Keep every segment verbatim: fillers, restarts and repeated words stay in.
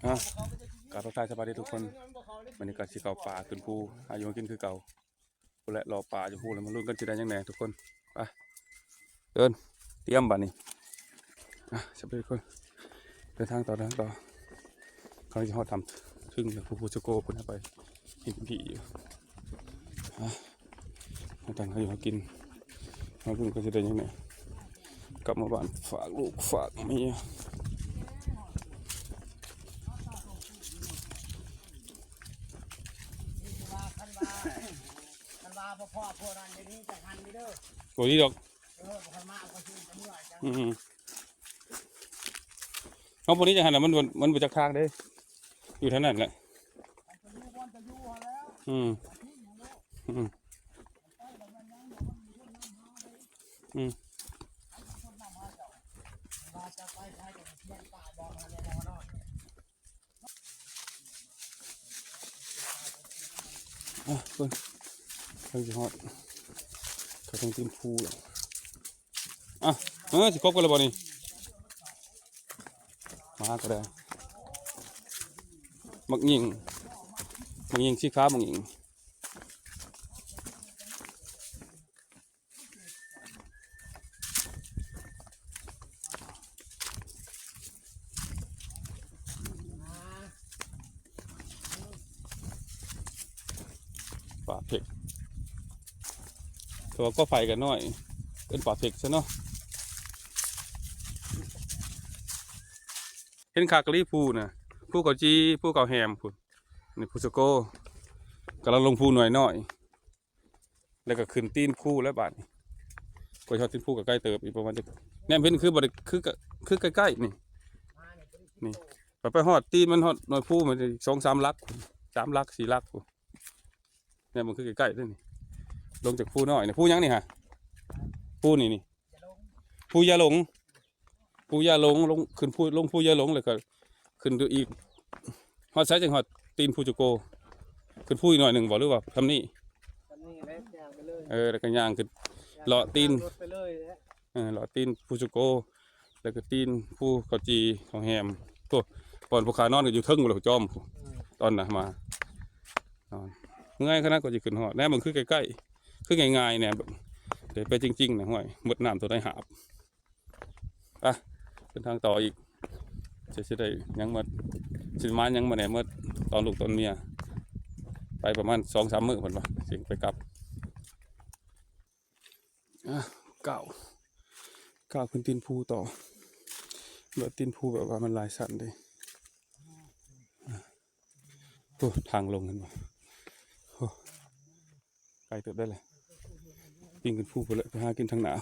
อ่ะ กราบทักทายสบายดีทุกคน วันนี้ก็สิเข้าป่าขึ้นภู หาอยู่หากินคือเก่า พู้นแหละ รอป่าอยู่พู้นแหละ มาลุ้นกันสิได้หยังแหน่ทุกคน ไป เดิน เตรียมบัดนี้ อ่ะ สบายดีทุกคน เดินทางต่อ เดินทางต่อ เขาจะฮอดถ้ำเทิงแล้ว ภู ภูสะโกพู้นไป เห็นผีอยู่ อ่ะ มาตั้งหาอยู่หากิน มาลุ้นกันสิได้หยังแหน่ กลับมาบ้านฝากลูกฝากเมีย คันว่า คันว่าบ่พอพวกนั้น เดี๋ยวนี้จะหันไปเด้อ ตัวนี้ดอก เออ คันมาก็คือจะเมื่อยจัง อืม เอาพวกนี้จะหันน่ะ มัน มัน มันบ่จักทางเด้ อยู่เท่านั้นแหละ อืม อืม อืม อ่ะ เพิ่น เพิ่นสิฮอด เขาต้องตีนภูแล้ว อ่ะ เออ สิครบกันแล้วบ่นี่ มาก็ได้ บักหญิง บักหญิงสีขาว บักหญิง ป่าเพ็ก แต่ว่าก็ไฟกันน้อย เป็นป่าเพ็กซะเนาะ เห็นคักอีหลีภูน่ะ ภูเขาจี ภูเขาแหมพู้น นี่ภูสะโก กำลังลงภูหน่วยน้อย แล้วก็ขึ้นตีนภูแล้วบาดนี้ กว่าฮอดตีนภูก็ใกล้เติบอีกประมาณจัก แนมเห็นคือบ่ได้ คือก็ คือใกล้ๆนี่ นี่ ไป ไปฮอดตีนมัน ฮอดหน่วยภูมันอีกสองสามหลัก สามหลัก สี่หลักพู้น เนี่ยมันคือใกล้ๆเด้นี่ ลงจากภูน้อยนี่ ภูหยังนี่ฮะ ภูนี่นี่ ภูยาหลง ภูยาหลง ลง ขึ้นภู ลงภูยาหลง แล้วก็ขึ้นดูอีก ฮอดไสจังฮอดตีนภูจุโก ขึ้นภูอีกหน่อยหนึ่งบ่ หรือว่าทำนี่ ทำนี่แหละ ย่างไปเลย เออ แล้วก็ย่างขึ้น เลาะตีน ย่างรถไปเลยแหละ เออ เลาะตีนภูจุโก แล้วก็ตีนภูเขาจี เขาแหม โอ้ ก่อนพวกข้านอนก็อยู่เทิงพู้นแหละ จอมพู้น อืม ตอนน่ะมา นอน เมื่อยขนาดก็จะขึ้นฮอด แน่มันคือใกล้ๆ คือง่ายๆเนี่ย แบบ เดี๋ยวไปจริงๆนะ ห้วย หมดน้ำตัวได้หาบ อ่ะ เดินทางต่ออีก จะสิได้หยังมา สิมาหยังมาแหน่ มาตอนลูกตอนเมีย ไปประมาณสองสามมื้อพู้นวะ สิไปกลับ อ่ะ ก้าว ก้าวขึ้นตีนภูต่อ แบบตีนภูแบบว่ามันหลายชั้นเด้ อ่ะ โอ้ ทางลงเห็นบ่ โอ้ ไกลเติบได้เลย ปีนขึ้นภูไปเลย ไปหากินทางหนาว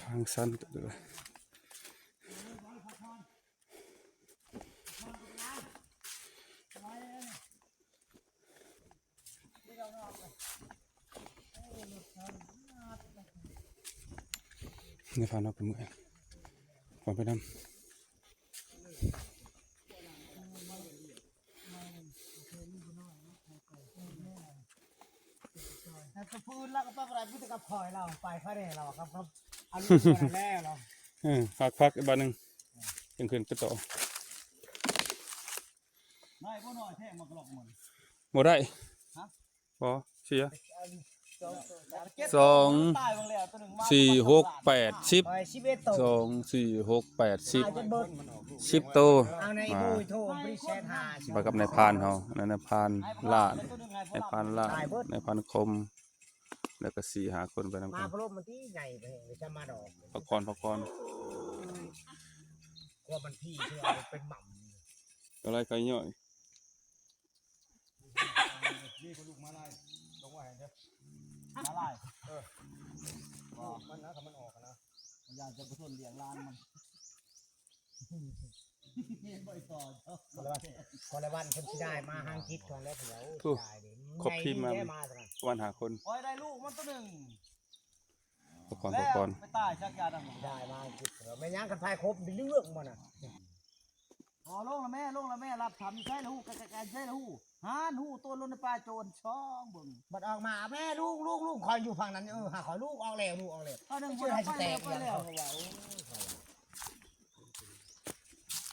ทางสั้นเติบเลย ในพานเอาไปเมื่อย ขอไปนำ แต่ก็พื้นแล้วก็ไปอะไรพุทธกับคอยเราไปข้าแดดเราครับ ครับ เอาลูกมาแล้วเรา เออ พักพักอีกบาทหนึ่ง ยังขึ้นไปต่อ ได้บ่น้อยแท้มากระลอกมัน บ่ได้ ฮะ บ่ เสีย สอง ตายบางแล้วตัวหนึ่งมา สี่ หก แปด สิบ ไปสิบเอ็ดตัว สอง สี่ หก แปด สิบ ตายจนเบิด สิบโต เอาใน อ่า โบยโทรบริษัทหา ไปกับนายพรานเฮา นายพรานล้าน นายพรานล้าน นายพรานคม แล้วก็สี่ห้าคนไปนำ มา กัน พะโล้มันที่ใหญ่ไปเลย จะมาดอก พักผ่อน พักผ่อน กลัวมันพี่ที่เอาเป็นหม่ำ อะไรไก่ย่อย นี่ก็ลูกมาลาย ลงไว้เด้อ มาลาย เออ มันนะ ถ้ามันออกอะนะ มันอยากจะไปทนเลี้ยงหลานมัน บ่อยต่อเจ้า คนละวัน คนละวันเพิ่นสิได้มาหางจิตของแล้วเพิ่นว่า โอ้ โอ้ ตายเด้ ครบทีมมา ใหญ่แท้มาซะนะ วันหาคน โอ้ย ได้ลูกมันตัวหนึ่ง พักผ่อน พักผ่อน ไปตายจักยาดำ ได้มาหางจิตเพิ่นว่า แม่นหยังคันพายครบเรื่องบ่น่ะ อ๋อ ลงละแม่ ลงละแม่ รับทำใช่ละฮู้ ไกลๆใช่ละฮู้ หานฮู้ตัวลงในป่าโจรช่องเบิ่ง บัดออกมา แม่ลูก ลูก ลูก คอยอยู่ฝั่งนั้น เออ หาคอยลูกออกแล้ว ลูกออกแล้ว เอาหนึ่ง เชื่อให้สิแตก ไปแล้ว ว่า โอ้ย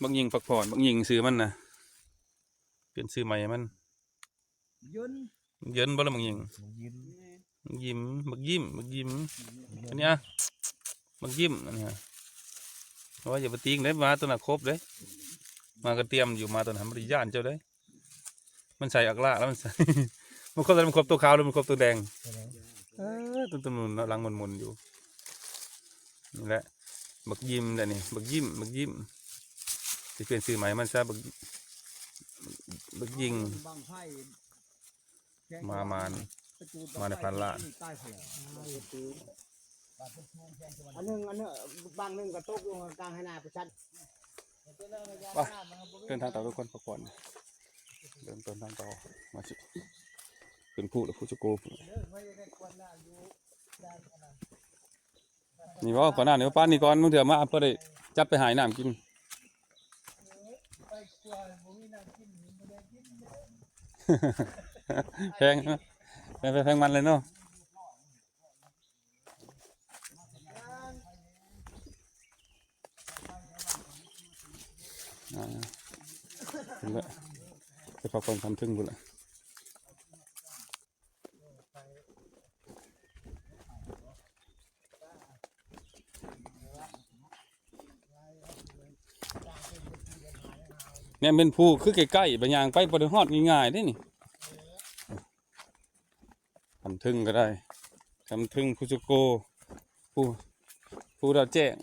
บักยิงพักผ่อน บักยิงชื่อมันนะ เปลี่ยนชื่อใหม่ให้มัน เยิน เยินบ่ละบักยิง บักยิง บักยิม บักยิม อันนี้อะ บักยิม อันนี้อะ โอ้ย อย่าไปตีงเด้ หมาตัวน่ะครบเด้ หมากระเตียมอยู่ หมาตัวนั้น มันย่านเจ้าเด้ มันใส่อักละแล้วมันใส่ มันครบแล้ว มันครบตัวขาวหรือมันครบตัวแดง เออ ตัว ตัวหมุนๆ เนาะ หลังหมุนๆ อยู่ นี่แหละ บักยิมแหละนี่ บักยิม บักยิม สิเปลี่ยนชื่อใหม่มันซะ บัก บักยิง บั้งไฟ มามาน มาในพันล้าน อันหนึ่ง อันหนึ่ง บางหนึ่งก็ตกลงกลางให้นาไปชั้น ไป เดินทางต่อทุกคน พักผ่อน เดินต้นทางต่อ มาสิ ขึ้นภูแล้ว ภูสะโก นี่บ่ ก่อนหน้านี้ป้านนี่ก่อน มึงเถื่อมา เพื่อได้จับไปหายน้ำกิน แพงเนาะ แพง แพง แพงมันเลยเนาะ อ่า เห็นแล้ว ไปพักผ่อนทำถึงบุญละ เนี่ยเป็นภูคือใกล้ๆ ไปย่างไปบ่ได้ฮอดง่ายๆ เด้นี่ ทำถึงก็ได้ ทำถึงภูจุโก ภู ภูดาวแจ้ง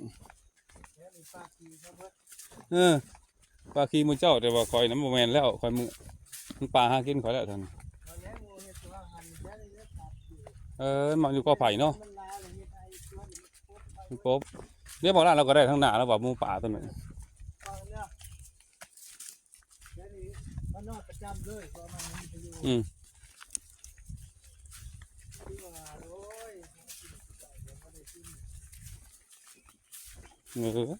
เออ ปลาขี้หมู่เจ้า แต่ว่าข่อยนั้นบ่แม่นแล้ว ข่อยมือ มันปลาหากินข่อยแล้วท่าน เออ มาอยู่กอไผ่เนาะ มันกบ เดี๋ยวบอกแล้วเราก็ได้ทั้งหน้าแล้วว่าหมูป่าตัวหนึ่ง เดี๋ยวนี้มันนอนประจำเลย เพราะมันมีประโยชน์ อืม ที่ว่า โอ้ย เดี๋ยวบ่ได้กิน เออ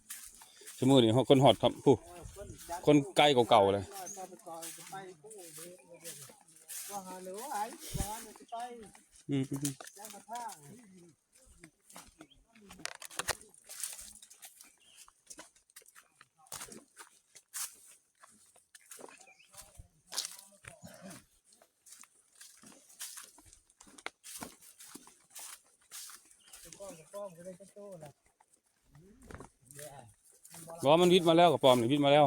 ซุมื้อนี้ฮอด คนฮอดครับ ผู้ เออ คนจัก คนไกลกว่าเก่าเลย ไปก่อน ไปผู้เดียว ว่าหาหรือว่าไอ้ ว่าหาหรือไป อืม จักมาท่า บอกว่ามันวิทย์มาแล้ว กระป๋อมนี่วิทย์มาแล้ว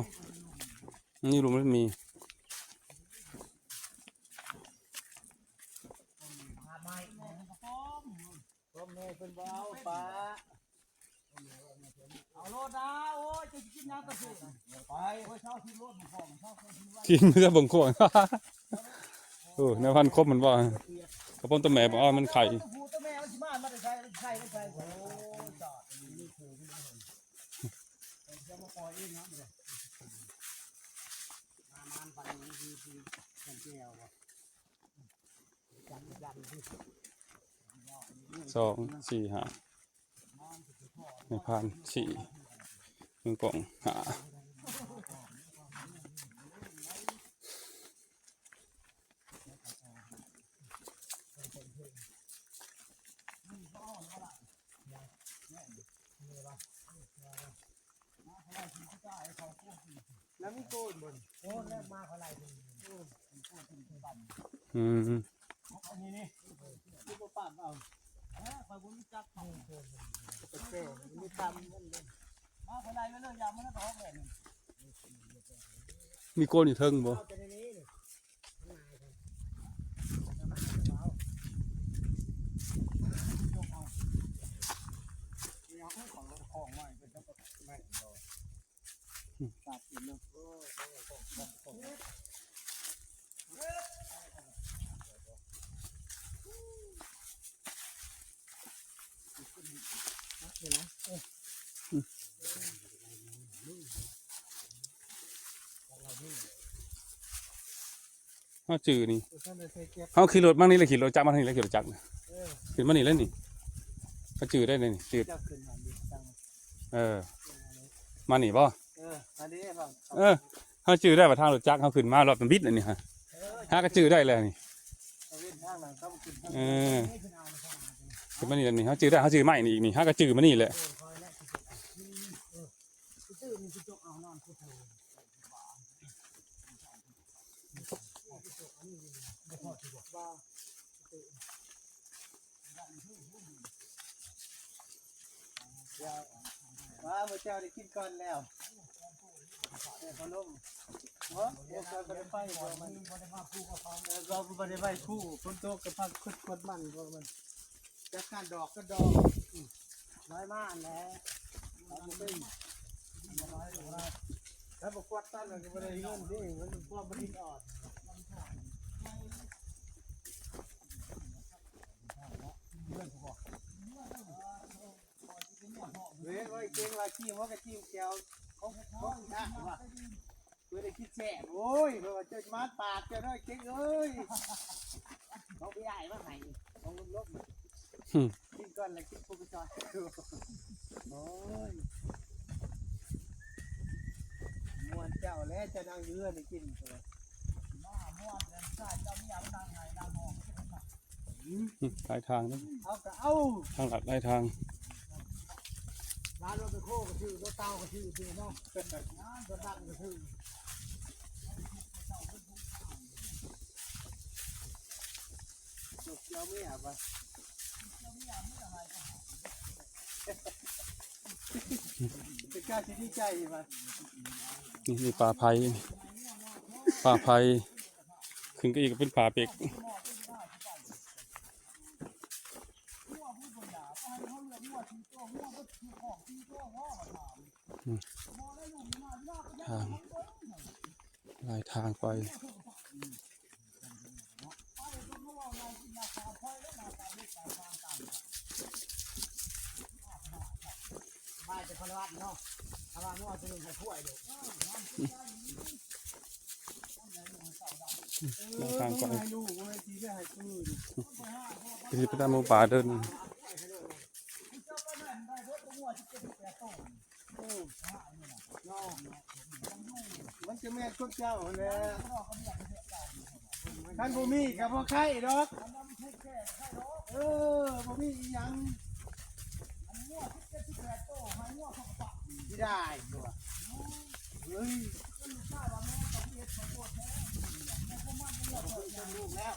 นี่ลุงมันมี พ่อแม่เพิ่นบ่เอาปลา เอาโลดนะ โอ้ย จะกินน้ำตะเสนไป โอ้ย เช้าที่โลดของ เช้าที่โลด กินเรื่องบางคน โอ้ ในพันครบมันบ่ กระป๋อมตัวแม่บอกว่ามันไข่ ตัวผู้ตัวแม่มันสิมา มาแต่ไส มันไข่ มันไข่ โอ้ย จอด นี่คือ จะมาปล่อยเองนะ มา มา ปันนี้ คือ คือ กันแก้วบ่ สอง สี่ ห้า ในพาน สี่ หนึ่งกล่อง ห้า แล้วมีโกนบ่ โกนแล้วมาเท่าไหร่ อืม อันนี้นี่ คือบ่ปานเอา เออ ข้อยบ่รู้จัก โกน แต่แก่มีคำมันเลย มาเท่าไหร่แล้วเลิกยามมันก็ออกแล้วนี่ มีโกนอยู่เทิงบ่ เอาแต่ในนี้นี่ เฮาจื้อนี่ เฮาขี่รถมานี่เลย ขี่รถจักรมานี่เลย ขี่รถจักรนะ เออ ขึ้นมานี่เลยนี่ เฮาจื้อได้เลยนี่ จื้อ เจ้าขึ้นมาดิ เออ มานี่บ่ เออ มาดิ เออ เฮาจื้อได้ว่าทางรถจักร เฮาขึ้นมารอบมันบิดอันนี้ฮะ หากะจื้อได้แล้วนี่ เออ ขึ้นมานี่แล้วนี่ เฮาจื้อได้ เฮาจื้อไม้นี่อีกนี่ หากะจื้อมานี่แหละ ว่ามื้อเช้าได้กินก่อนแล้ว แต่เขาลง บ่ บ่เคยบ่ได้ไปบ่มัน เออ ก็บ่ได้ไปผู้ ฝนตกก็พักคุดคนมัน บ่มัน จักการดอกก็ดอก อืม น้อยมากแหละ เอาบ่เป็น ถ้าบ่กวาดตันก็บ่ได้เงินเด้ มันความบ่ได้อ่อน เว้ย เว้ย เก่งว่าขี้หัวกะจิ้มแจ่ว ของ ของหน้าว่ะ เพื่อได้คิดแซ่บ โอ้ย เพื่อว่าเจ้ามาปาดเจ้าน้อยเก่งเอ้ย ของพี่อ้ายมาให้ ของลบๆ อืม กินก่อนแล้วกินพวกจอย โอ้ย ม่วนเจ้าแล้ว เจ้านั่งอยู่เฮือนนี่กิน อืม หลายทางนะ เอาก็เอา ทางลัดหลายทาง ร้านรถแมคโครก็ซื้อ รถเตาก็ซื้อ ซื้อเนาะ รถดักก็ซื้อ จบเดียวไม่อยากว่ะ เป็นกล้าสิดีใจว่ะ นี่ นี่ป่าไผ่ ป่าไผ่ ขึ้นก็อีกเป็นป่าเป็ก อืม ทาง หลายทางไป บ้านจะคนละวัดเนาะ ถ้าว่ามั่วจะเป็นไข่ถ้วยเด้อ หลายทางไป เออ ต้องให้ลูกไว้ทีได้ให้คืน ก็สิไปตามหมู่ป่าเดิน อืม เนาะ มันจะแม่นคนเจ้าแหละ คันบ่มีก็บ่ไข่ดอก เออ บ่มีอีหยัง สิได้อยู่ว่ะ เฮ้ย ลูกแล้ว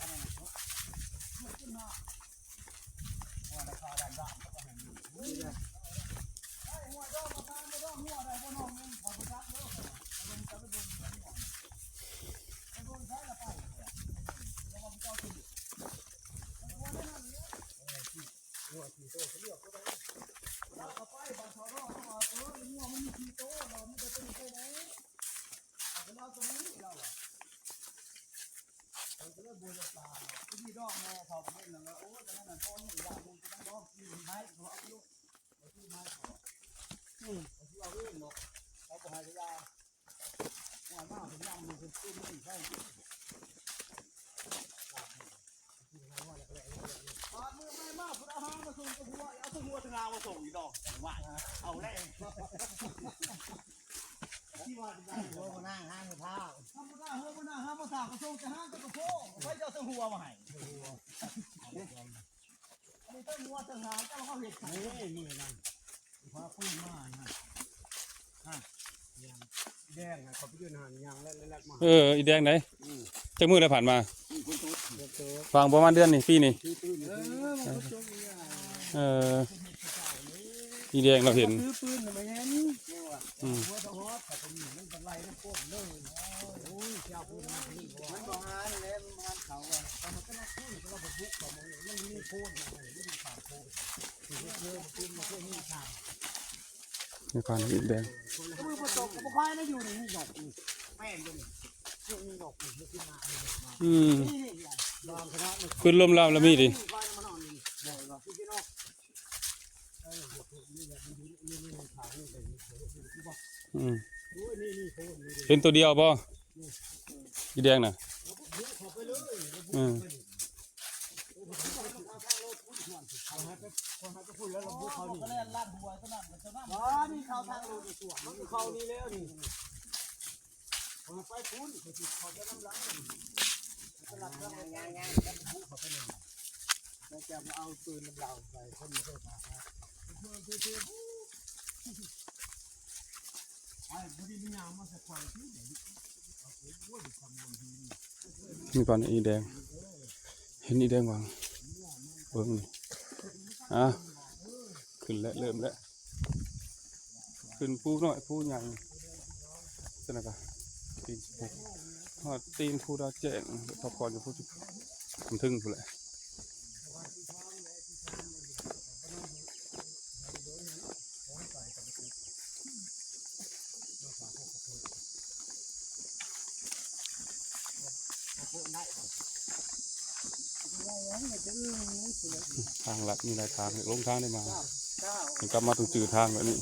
ปาดมือไม่มาก พุทธอาหารมาส่งกับหัว เอาตัวหัวทางลาวมาส่งอีกดอก ว่า เอาแล้ว ที่ว่าจะได้หัวมานั่งห้างเท้า ธรรมดาหัวมานั่งห้างมาสากกระทรวงจะห้างกระโปง ไปเจ้าตัวหัวมาให้ อันนี้ต้องหัวทางลาว เจ้าเขาเห็ด นี่ มือนั่น พาปืนมานะ ฮะ แดงนะ เขาไปยืนหันยางแลดแลดมา เออ อีแดงไหน อืม จักมื้อแล้วผ่านมา อืม คนโต ฟังประมาณเดือนนี่ ปีนี่ คือปืน เออ มันก็จมอยู่อย่างนั้น เออ อีแดงเราเห็น ซื้อปืนทำไมแฮะนี่ อืม หัวตะฮอดแต่ผมมันเป็นไรมันโคตรเลย โอ้ย เจ้าปืนมันนี่ มันบอกหาเลย มันหาเขาอะ แต่มันก็นักพูด เราไปบุกเขา มันมีโคตร มันมีขาดโคตร ในความเห็นแดง มือประสบกับควายนะอยู่ในนี่ดอกนี่ แป้งอยู่นี่ นี่ดอกนี่ นี่ขึ้นมา อืม นี่นี่ ลองคณะมัน ขึ้นลมลาวแล้วมีดิ ควายมันนอนนี่ เดี๋ยวเราขึ้นที่นอก เออ นี่แหละ มันอยู่นี่ นี่ นี่ นี่ ขานี่ นี่ นี่ นี่ นี่ อืม โอ้ย นี่ นี่ โคตรนี่ เป็นตัวเดียวบ่ อีแดงน่ะ เดี๋ยวเขาไปเลย อืม อ๋อ นี่เขาทางลงสวน เขานี่แล้วนี่ เขาไปพุ้น เขาสิเขาไปน้ำหลัง แล้วจะมาเอาปืนลำเหล่าไปคนมาช่วยหาครับ มีปานอีแดง เห็นอีแดงวางเบิ่งนี่อ่ะ ขึ้นแล้ว เริ่มแล้ว ขึ้นภูน้อยภูใหญ่สนะกะตีนภูฮอดตีนภูดาวแจ้งพักผ่อนอยู่ภูที่มันถึงพู้นแหละ ทางลัดมีหลายทางลงทางได้มามันกลับมาตรงจือทางแบบนี้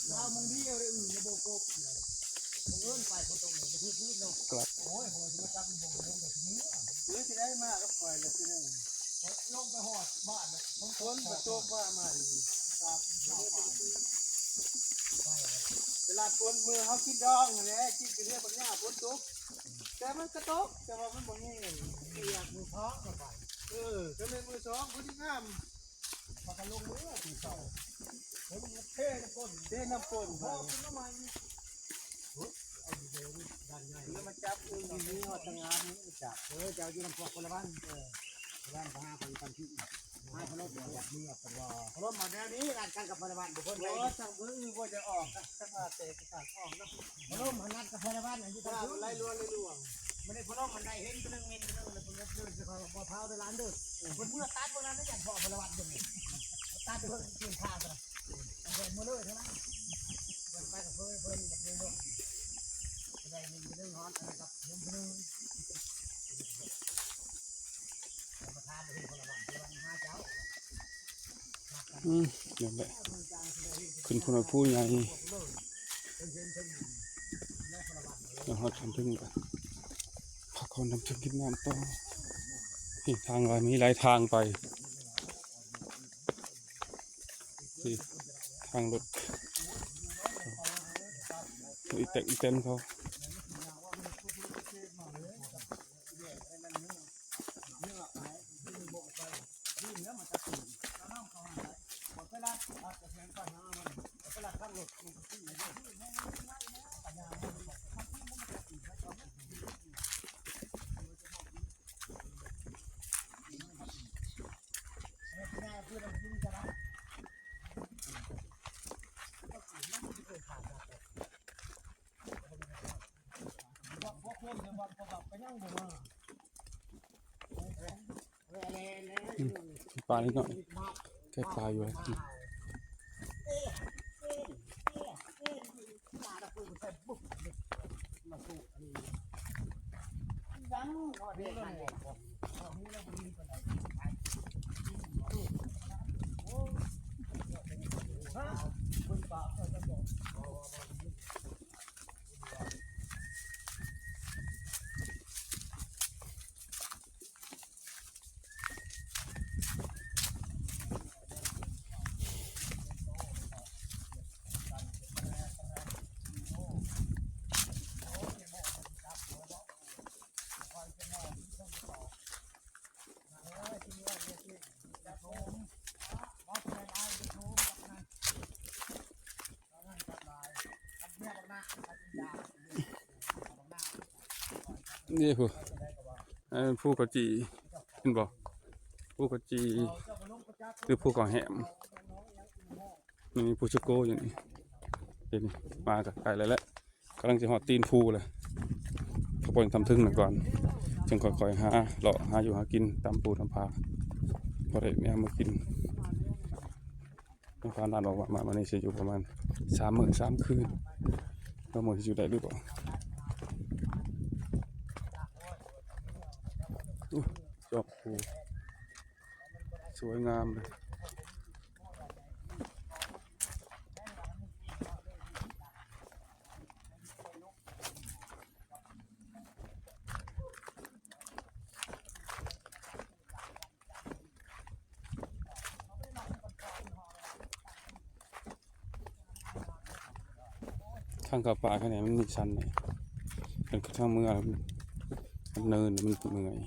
เรามึงเดียวเลยอื่นในโบกบเลยเอิ้นไปคนตรงนี้ไปที่พื้นลง กลับ โอ้ยโหยมาจับมันบงลงแบบนี้หรือจะได้มากก็ปล่อยเลยทีนึงลงไปหอดบ้านเลยฝนมาตกว่ามาอีกครับเวลาฝนมือเขากินดองนั่นแหละกินไปเรื่อยบางอย่างฝนตกแต่มันกระตกแต่ว่ามันบ่แห้งเปียกมือท้องกันไปเออก็เลยมือสองพอดีงามพากันลงมือถือเสาเฮ้ยมันเท่น้ำก้นเท่น้ำก้นไป แล้วมาจับอึ่งอยู่นี่ว่าทางงานนี่จับเออจะเอาอยู่ลำพอกคนละบ้านเออคนละบ้านพาคนกันที่ให้พนมเดี๋ยวจับมือกันรอพนมมาแนวนี้งานกันกับพลวันบุคคลไป โอ้ทางเพื่อนอื่นว่าจะออกกันมาเตะกระสานออกนะพนมพนัดกับพลวันอยู่ ถ้า ทาง มันไล่ลวงไล่ลวง ไม่ได้พนมมันได้เห็นตัวหนึงเห็นตัวหนึงเลยคนละเรื่องจะคอยบอกเท้าไปร้านเด้อคนเมื่อตัดพวกนั้นแล้วอย่างพอพลวันเดี๋ยวนี้ตัดเพื่อเปลี่ยนท่าซะ เดินมาเลยเท่านั้นเดินไปกับเพื่อนเพื่อนกับเพื่อนเนาะอะไรนี่เรื่องร้อนอะไรกับเพื่อนเพื่อนธรรมทานเรื่องคนละวันคนละวันห้าเจ้า อืมนั่นแหละขึ้นภูน้อยภูใหญ่แล้วเขาทำถึงพักเขาทำถึงกินน้ำต่อนี่ทางอะไรมีหลายทางไป นี่ทางรถอีแตกอีแตนเขา ปลานิดหน่อยแค่ปลาอยู่ นี่ผู้อันนั้นผู้กะจีเห็นบ่ผู้กะจีหรือผู้กะแหมนี่ผู้ชะโกอยู่นี่เห็นมากับไก่แล้วแหละกำลังจะหอดตีนภูเลยถ้าปล่อยทำทึ่งหน่อยก่อนจึงค่อยๆหาเลาะหาอยู่หากินตามปูตามผาพอได้เนี่ยมากิน ลูกค้านัดบอกว่ามาวันนี้จะอยู่ประมาณสามมื้อสามคืนก็มื้อจะอยู่ได้หรือเปล่าอู้จอกภูสวยงามเลย ทางเข้าป่าแค่นี้มันมีชันเลย เป็นทางเมือง มันเนิน มันเมื่อย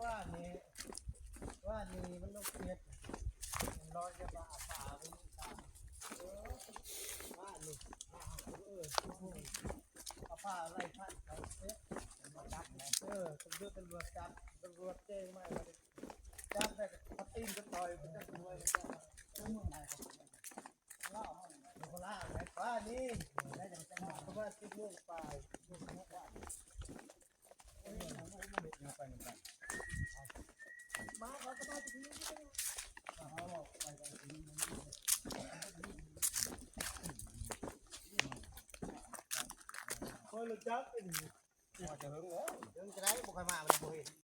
ว่านี่ ว่านี่มันลงเก็บ มันลอยจะมาเอาปลาไปนี่ตาม เออ ว่านี่ เออ เอาปลาอะไรพันเขาเก็บ มาจับนะ เออ ตำรวจ ตำรวจจับ ตำรวจแจ้งมา จับได้ก็ตีนก็ต่อย มันจะรวย มันจะ เมืองไหนครับ เล่า เมืองโคราช ว่านี่ เพราะว่าที่เมืองปลาย เฮ้ย รู้จักเป็น ว่าจะเฮิงเหรอ เฮิงจะได้ บ่ค่อยมา มันบ่เห็น